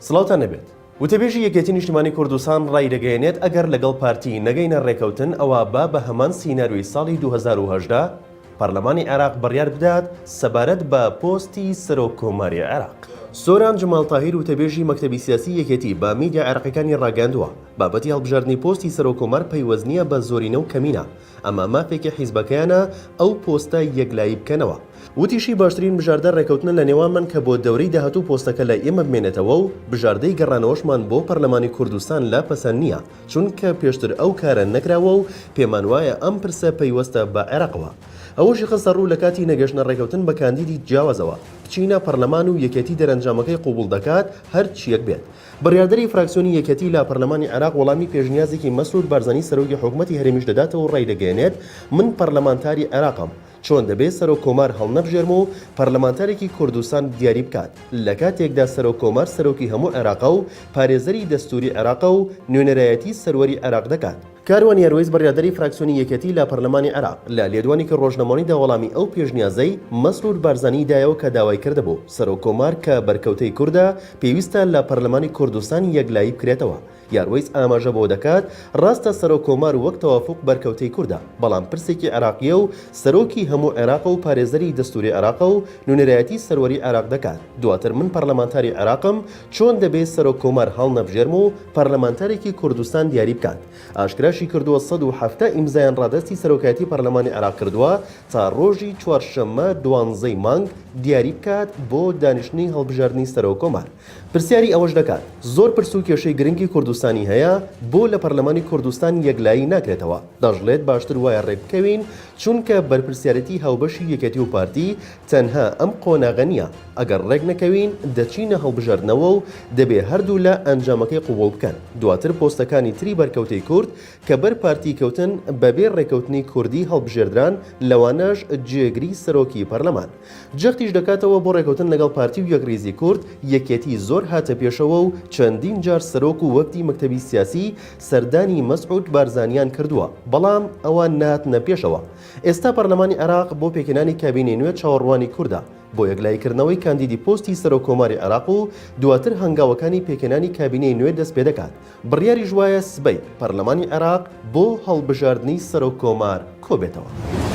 سڵاوتان لێبێت. وتەبێژی یەکێتی نیشتیمانی کوردستان ڕایدەگەیەنێت ئەگەر لەگەڵ پارتی نەگەینە ڕێکەوتن ئەوا با بە هەمان سیناریۆی ساڵی 2018 پەرلەمانی عێراق بڕیار بدات سەبارەت بە پۆستی سەرۆک کۆماری عێراق. سۆران جەمال تاهیر وتەبێژی مەکتەبی سیاسی یەکێتی بە میدیا عێراقیەکانی ڕاگەیاندووە بابەتی هەڵبژاردنی پۆستی سەرۆک کۆمار پەیوەست نییە بە زۆرینە و کەمینە ئەمە مافێکی حیزبەکەیانە ئەو پۆستە یەکلایی بکەنەوە. وتیشی، باشترین بژاردە رێکەوتنە لە نێوانمان کە بۆ دەورەی داهاتوو پۆستەکە لای ئێمە بمێنێتەوە و بژاردەی گەڕانەوەشمان بۆ پەرلەمانی کوردستان لا پەسەند نییە، چونکە پێشتر ئەو کارە نەکراوە و پێمانوایە ئەم پرسە پەیوەستە بە عێراقەوە. ئەوەشی خستەڕوو، لە کاتی نەگەشتنە رێکەوتن بە کاندیدی جیاوازەوە بچینە پەرلەمان و یەکێتی دەرەنجامەکەی قبوڵ دەکات هەرچییەک بێت. بڕیاردەری فراکسیۆنی یەکێتی لە پەرلەمانی عێراق وەڵامی پێشنیازێکی مەسرور بارزانی سەرۆکی حکومەتی هەرێمیش دەداتەوە و ڕایدەگەیەنێت، من پەرلەمانتاری عێراقم، چۆن دەبێ سەرۆک کۆمار هەڵنەبژێرم و پەرلەمانتارێکی کوردستان دیاری بکات، لەکاتێکدا سەرۆک کۆمار سەرۆکی هەموو عێراقە و پارێزەری دەستوری عێراقە و نوێنەرایەتی سەروەری عێراق دەکات. کاروان یاروەیس بڕیاردەری فراکسیۆنی یەکێتی لە پەرلەمانی عێراق لە لێدوانێکی ڕۆژنامەوانیدا وەڵامی ئەو پێشنیازەی مەسرور بارزانی دایەوە کە داوای کردبوو سەرۆک کۆمار کە بەرکەوتەی کوردە پێویستە لە پەرلەمانی کوردستان یەکلایی بکرێتەوە. یاروەیس ئاماژە بەوە دەکات ڕاستە سەرۆک کۆمار وەک تەوافوق بەرکەوتەی کوردە بەڵام پرسێکی عێراقییە و سەرۆکی هەموو عێراقە و پارێزەری دەستوری عێراقە و نوێنەرایەتی سەروەری عێراق دەکات دواتر من پەرلەمانتاری عێراقم چۆن دەبێ سەرۆک کۆمار هەڵنەبژێرم و پەرلەمانتارێکی کوردستان دیاری بکات. ئاشکراشی کردووە 170 ئیمزایان ڕادەستی سەرۆکایەتی پەرلەمانی عێراق کردووە تا ڕۆژی چوارشەممە دوانزەی مانگ دیاری بکات بۆ دانیشتنی هەڵبژاردنی سەرۆک کۆمار. پرسیاری ئەوەش دەکات زۆر پرس و کێشەی گرنگی کوردستانی هەیە بۆ لە پەرلەمانی کوردستان یەکلایی ناکرێتەوە؟ دەشڵێت باشتر وایە ڕێکبکەوین چونکە بەرپرسیارێتی هاوبەشی یەکێتی و پارتی تەنها ئەم قۆناغە نییە، ئەگەر ڕێکنەکەوین دەچینە هەڵبژاردنەوە و دەبێ هەردوولا ئەنجامەکەی قبوڵ بکەن، دواتر پۆستەکانی تری بەرکەوتەی کورد کە بەر پارتی کەوتن بەبێ ڕێکەوتنی کوردی هەڵبژێردران لەوانەش جێگری سەرۆکی پەرلەمان. جەختیش دەکاتەوە بۆ ڕێکەوتن لەگەڵ پارتی و یەکڕیزی کورد یەکێتی زۆر هاتە پێشەوە و چەندین جار سەرۆک و وەفدی مەکتەبی سیاسی سەردانی مەسعود بارزانیان کردووە بەڵام ئەوان نەهاتنە پێشەوە. ئێستا پەرلەمانی عێراق بۆ پێکهێنانی کابینەی نوێ چاوەڕوانی کوردە بۆ یەکلاییکردنەوەی کاندیدی پۆستی سەرۆک کۆماری عێراق و دواتر هەنگاوەکانی پێکهێنانی کابینەی نوێ دەستپێدەکات، بڕیاریش وایە سبەی پەرلەمانی عێراق بۆ هەڵبژاردنی سەرۆک کۆمار کۆبێتەوە.